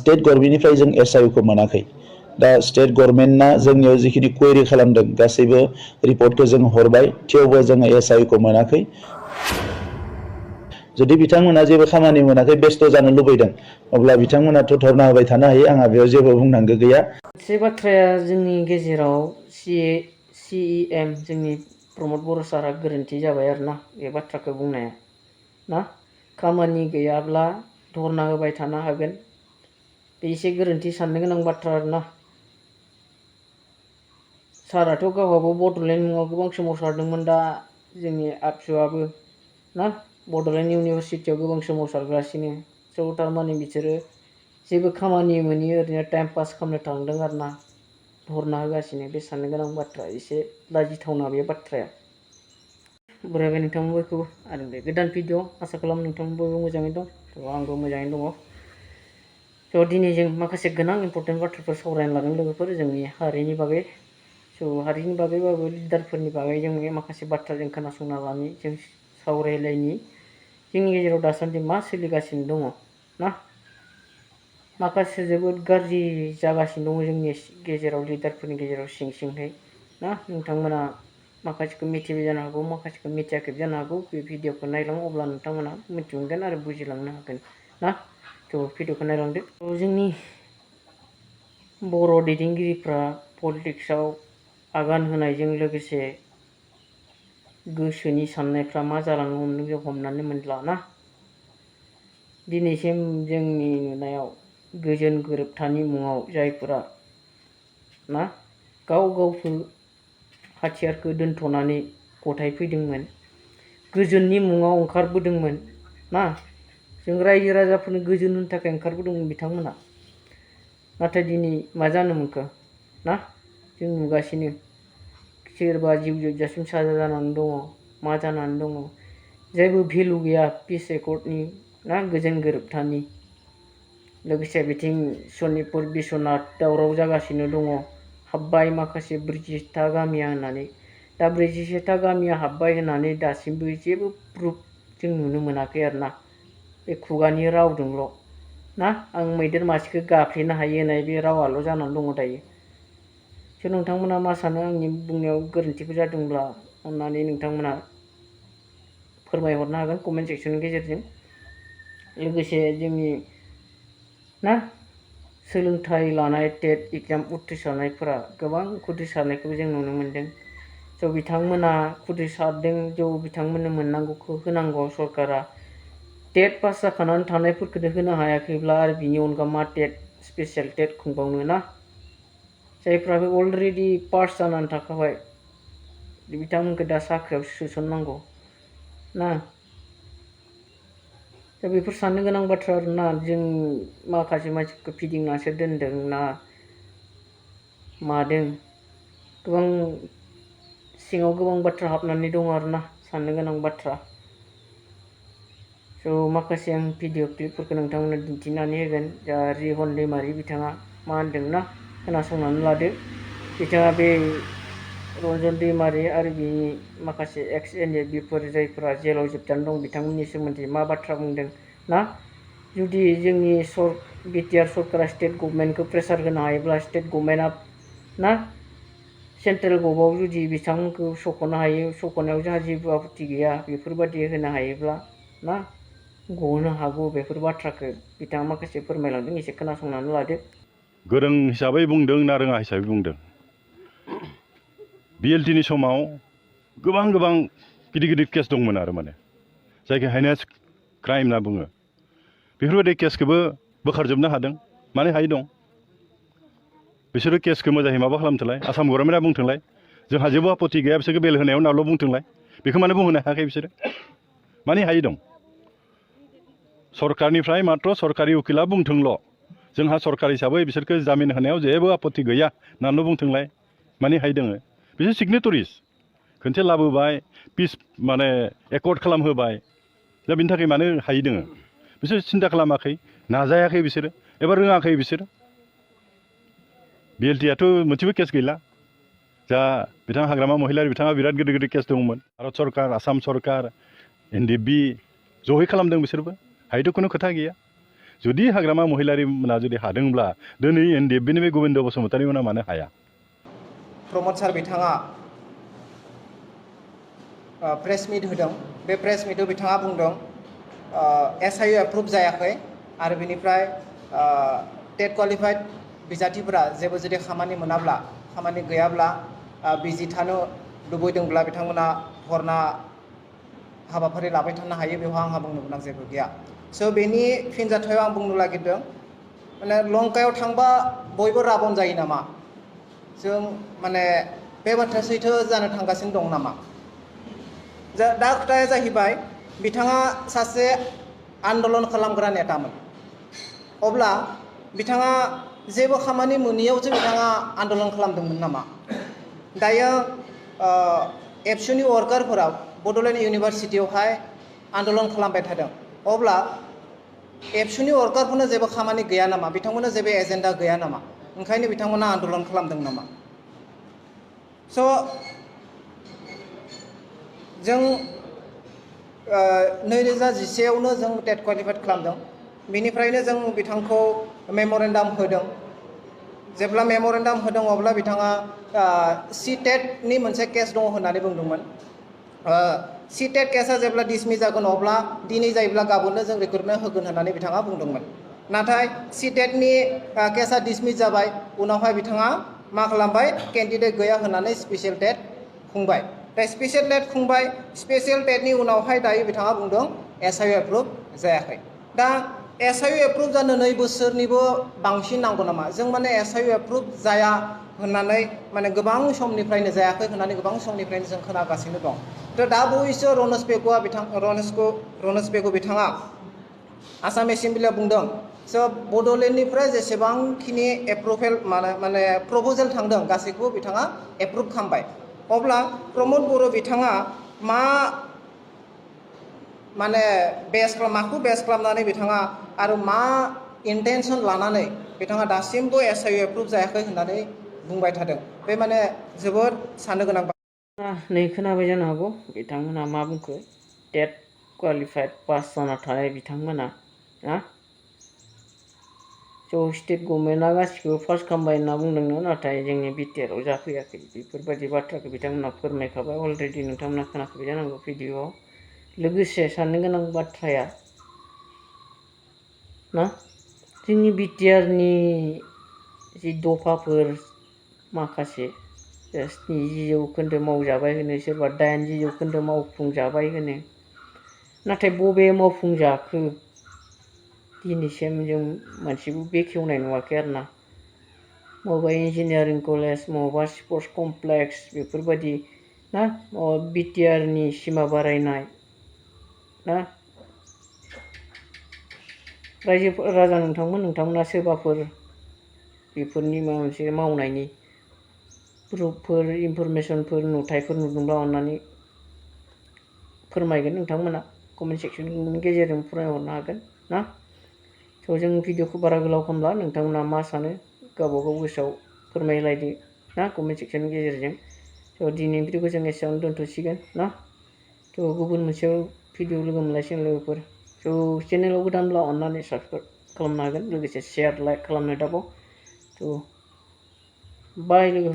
State गभर्नमेन्टनिफ्राय जों SIU खौ मोनाखै दा स्टेट गभर्नमेन्टआ जोंनियाव जिखिनि क्वेरि खालामदों गासैबो रिपर्टखौ जों हरबाय थेवबो जोङो SIU खौ मोनाखै जुदि बिथांमोना जेबो खामानि मोनाखै बेस्थ' जानो लुबैदों अब्ला बिथांमोनाथ' धरना होबाय थानो हायो आंहा बेयाव जेबो बुंनांगौ गैया मोनसे बाथ्राया जोंनि गेजेराव CEM जोंनि प्रमद बर' सारा गोरोन्थि जाबाय आरोना बे बाथ्राखौ बुंनाया ना खामानि गैयाब्ला धरना होबाय थानो हागोन बे एसे गोरोन्थि साननो गोनां बाथ्रा आरोना साराथ' गावहाबो बड'लेण्ड मुङाव गोबां सोमावसारदोंमोन दा जोंनि आबसुआबो ना बड'लेण्ड इउनिभारसिटियाव गोबां सोमावसारगासिनो स' थारमाने बिसोरो जेबो खामानि मोनि ओरैनो टाइम पास खालामनो थांदों आरोना धरना होगासिनो बे साननो गोनां बाथ्रा एसे लाजिथावना बे बाथ्राया बरायबाय नोंथां बयखौबो आरो बे गोदान भिडिअ आसा खालाम नोंथां बयबो मोजाङै दं थ' आंबो मोजाङै दङ स' दिनै जों माखासे गोनां इम्पर्टेन्ट बाथ्राफोर सावरायनो लादों लोगोफोर जोंनि हारिनि बागै स' हारिनि बागैबाबो लिडारफोरनि बागै जों माखासे बाथ्रा जों खोनासंना लानि जों सावरायलायनि जोंनि गेजेराव दासान्दि मा सोलिगासिनो दङ ना माखासे जोबोद गाज्रि जागासिनो दङ जोंनि गेजेराव लिडारफोरनि गेजेराव सिंहै ना नोंथांमोना माखासेखौ मिथिबाय जानो हागौ माखासेखौ मिथियाखै जानो हागौ बे भिडिअखौ नायलां अब्ला नोंथांमोना मिथिमोनगोन आरो बुजिलांनो हागोन ना थ' भिडिअखौ नायलांदो जोंनि बर' दैदेनगिरिफ्रा पलिटिक्सआव आगान होनायजों लोगोसे गोसोनि साननायफ्रा मा जालांनो हमदों जों हमनानै मोनला ना दिनैसिम जोंनि नुनायाव गोजोन गोरोबथानि मुङाव जायफोरा ना गावखौ हाथियारखौ दोनथ'नानै गथायफैदोंमोन गोजोननि मुङाव ओंखारबोदोंमोन ना जों रायजो राजाफोरनो गोजोन होनो थाखाय ओंखारबोदोंमोन बिथांमोना नाथाय दिनै मा जानो मोनखो ना जों नुगासिनो सोरबा जिउ जोबजासिम साजा जानानै दङ मा जानानै दङ जेबो भेलु गैया पिस एकर्डनि ना गोजोन गोरोबथानि लोगोसे बिथिं सनितपुर बिश्वनाथ दावराव जागासिनो दङ हाब्बाय माखासे 47था गामिया होननानै दा 47था गामिया हाब्बाय होननानै दासिमबो जेबो प्रुफ जों नुनो मोनाखै आरोना बे खुगानि रावजोंल' ना आं मैदेर मासेखौ गाफ्लेनो हायो होननाय बे रावाल' जानानै दङ दायो स' नोंथांमोना मा सानो आंनि बुंनायाव गोरोन्थिफोर जादोंब्ला अन्नानै नोंथांमोना फोरमायहरनो हागोन कमेन्ट सेक्सननि गेजेरजों लोगोसे जोंनि ना सोलोंथाइ लानाय टेट एग्जाम उथ्रिसारनायफोरा गोबां खुद्रिसारनायखौबो जों नुनो मोनदों स' बिथांमोना खुद्रिसारदों ज' बिथांमोननो मोननांगौखौ होनांगौ सरकारा टेट पास जाखानानै थानायफोरखौनो होनो हायाखैब्ला आरो बिनि अनगा मा टेट स्पेसियेल टेट खुंबावनो ना जायफ्राबो अलरेडि पास जानानै थाखाबाय बिथांमोनखौ दा साख्रियाव सोसननांगौ ना दा बेफोर साननो गोनां बाथ्रा आरोना जों माखासे मानसिफोरखौ फिदिंनासो दोनदों ना मादों गोबां सिङाव गोबां बाथ्रा हाबनानै दङ आरोना साननो गोनां बाथ्रा स' माखासे आं भिडिअ क्लिपफोरखौ नोंथांमोननो दिन्थिनानै होगोन जा रिहन दैमारि बिथाङा मा होनदोंना खोनासंनानै लादो बिथाङा बे रन्जन दैमारि आरो बिनि माखासे एक्स NAVफोर जायफोरा जेलाव जोबजाना दं बिथांमोननि सोमोन्दै मा बाथ्रा बुंदों ना जुदि जोंनि BTR सरकारा स्टेट गभर्नमेन्टखौ प्रेसार होनो हायोब्ला स्टेट गभर्नमेन्टआ ना सेन्ट्रेल गभर्नमेन्टआव जुदि बिथांमोनखौ सख'नो हायो सख'नायाव जोंहा जेबो आपत्ति गैया बेफोरबायदि होनो हायोब्ला ना गनो हागौ बेफोर बाथ्राखौ बिथाङा माखासे फोरमायलांदों एसे खोनासंनानै लादो गोरों हिसाबै बुंदों ना रोङा हिसाबै बुंदों BLTनि समाव गोबां गिदिर गिदिर केस दंमोन आरो माने जायखौ हाइनेस क्राइम होनना बुङो बेफोरबायदि केसखौबो बोखारजोबनो हादों मानो हायै दं बिसोरो केसखौ मोजाङै माबा खालामथोंलाय आसाम गभर्नमेन्टआ बुंथोंलाय जोंहा जेबो आपत्ति गैया बिसोरखौ बेल होनायाव होननाल' बुंथोंलाय बेखौ मानो बुंहोनो हायाखै बिसोरो मानो हायै दं सरकारनिफ्राय मात्र सरकारि उकिला बुंथोंल' जोंहा सरकार हिसाबै बिसोरखौ जामिन होनायाव जेबो आपत्ति गैया होननानैल' बुंथोंलाय माने हायै दङ बिसोर सिगनेटरिस खनसे लाबोबाय पिस माने एकर्ड खालामहोबाय दा बिनि थाखाय मानो हायै दङ बिसोर सिन्था खालामाखै नाजायाखै बिसोरो एबा रोङाखै बिसोरो BLTआथ' मोनसेबो केस गैला जा बिथाङा हाग्रामा महिलारि बिथाङा बिराद गिदिर गिदिर केस दंमोन भारत सरकार आसाम सरकार NDB जयै खालामदों बिसोरबो हायथ' खुनु खोथा गैया जुदि हाग्रामा महिलारिमोना जुदि हादोंब्ला दिनै NDF-नि बे गोविन्द बसुमतारिमोना मानो हाया? प्रमद सार बिथाङा प्रेस मिट होदों बे प्रेस मिटआव बिथाङा बुंदों SIU एप्रुभ जायाखै आरो बिनिफ्राय टेट क्वालिफाइड बिजाथिफोरा जेबो जुदि खामानि मोनाब्ला खामानि गैयाब्ला बिजि थानो लुबैदोंब्ला बिथांमोना धरना हाबाफारि लाबाय थानो हायो बेवहाय आंहा बुंनो गोनां जेबो गैया स' बेनि फिनजाथायाव आं बुंनो नागिरदों माने लंकायाव थांबा बयबो राबन जायो नामा जों माने बे बाथ्राया सैथो जानो थांगासिनो दं नामा दा खोथाया जाहैबाय बिथाङा सासे आन्दलन खालामग्रा नेतामोन अब्ला बिथाङा जेबो खामानि मोनैयावसो बिथाङा आन्दलन खालामदोंमोन नामा दायो एबसुनि वार्कारफोरा बड'लेण्ड इउनिभारसिटियावहाय आन्दलन खालामबाय थादों अब्ला एबसुनि वार्कारफोरनो जेबो खामानि गैया नामा बिथांमोननो जेबो एजेन्डा गैया नामा ओंखायनो बिथांमोना आन्दलन खालामदों नामा स' जों 2011आवनो जों टेट क्वालिफाइड खालामदों बेनिफ्रायनो जों बिथांखौ मेम'रेन्डाम होदों जेब्ला मेम'रेन्डाम होदों अब्ला बिथाङा CTET-नि मोनसे केस दङ होननानै बुंदोंमोन CTET केसा जेब्ला डिसमिस जागोन अब्ला दिनै जायोब्ला गाबोननो जों रिक्रुटमेन्ट होगोन होननानै बिथाङा बुंदोंमोन नाथाय CTET-नि केसा डिसमिस जाबाय उनावहाय बिथाङा मा खालामबाय केन्डिडेट गैया होननानै स्पेसियेल टेट खुंबाय दा स्पेसियेल टेट खुंबाय स्पेसियेल टेटनि उनावहाय दायो बिथाङा बुंदों SIU एप्रुभ जायाखै दा SIU एप्रुभ जानो 2 बोसोरनिबो बांसिन नांगौ नामा जों माने SIU एप्रुभ जाया होननानै माने गोबां समनिफ्रायनो जायाखै होननानै गोबां समनिफ्रायनो जों खोनागासिनो दं दा बावैसो रनज पेगु बिथाङा आसाम एसेम्बलियाव बुंदों स' बड'लेण्डनिफ्राय जेसेबांखिनि एप्रुभेल माने प्रप'जेल थांदों गासैखौबो बिथाङा एप्रुभ खालामबाय अब्ला प्रमद बर' बिथाङा माने माखौ बेस खालामनानै बिथाङा आरो मा इन्टेनसन लानानै बिथाङा दासिमबो SIU एप्रुभ जायाखै होननानै बुंबाय थादों बे माने जोबोद साननो गोनां नै खोनाबाय जानो हागौ बिथांमोना मा बुंखो टेट क्वालिफाइड पास जाना थानाय बिथांमोना स्टेट गभर्नमेन्टआ गासिखौबो पास खालामबाय होनना बुंदोंनो नाथाय जोंनि बिटिआरआव जाफैयाखै बेफोरबायदि बाथ्राखौ बिथांमोना फोरमायखाबाय अलरेडि नोंथांमोना खोनाखाबाय जानांगौ भिडिअ'आव लोगोसे साननो गोनां बाथ्राया जोंनि बिटिआरनि जि दफाफोर माखासे 70 जौखोन्दो मावजाबाय होनो सोरबा 80 जौखोन्दो मावफुंजाबाय होनो नाथाय बबे मावफुंजाखो दिनैसिम जों मोनसेबो बेखेवनाय नुवाखै आरो ना बबेबा इन्जिनियारिं कलेज बबेबा स्पर्ट्स कमप्लेक्स बेफोरबायदि बिटिआरनि सिमा बारायनाय रायजो राजा नोंथांमोना सोरबाफोर बेफोरनि माबा मोनसे मावनायनि प्रुफफोर इनफरमेसनफोर नुथायफोर नुदोंब्ला अन्नानै फोरमायगोन नोंथांमोना कमेन्ट सेक्सननि गेजेरजों फोरमायहरनो हागोन स' जों भिडिअखौ बारा गोलाव खालामला नोंथांमोना मा सानो गावबा गाव गोसोआव फोरमायलायदो कमेन्ट सेक्सननि गेजेरजों स' दिनैनि भिडिअखौ जों एसेयावनो दोनथ'सिगोन थ' गुबुन मोनसे भिडिअ लोगो मोनलायसिगोन लोगोफोर स' चेनेलाव गोदानब्ला अन्नानै साबस्क्राइब खालामनो हागोन लोगोसे शेयार लाइक खालामनो दाबाव थ' बाय लोगोफोर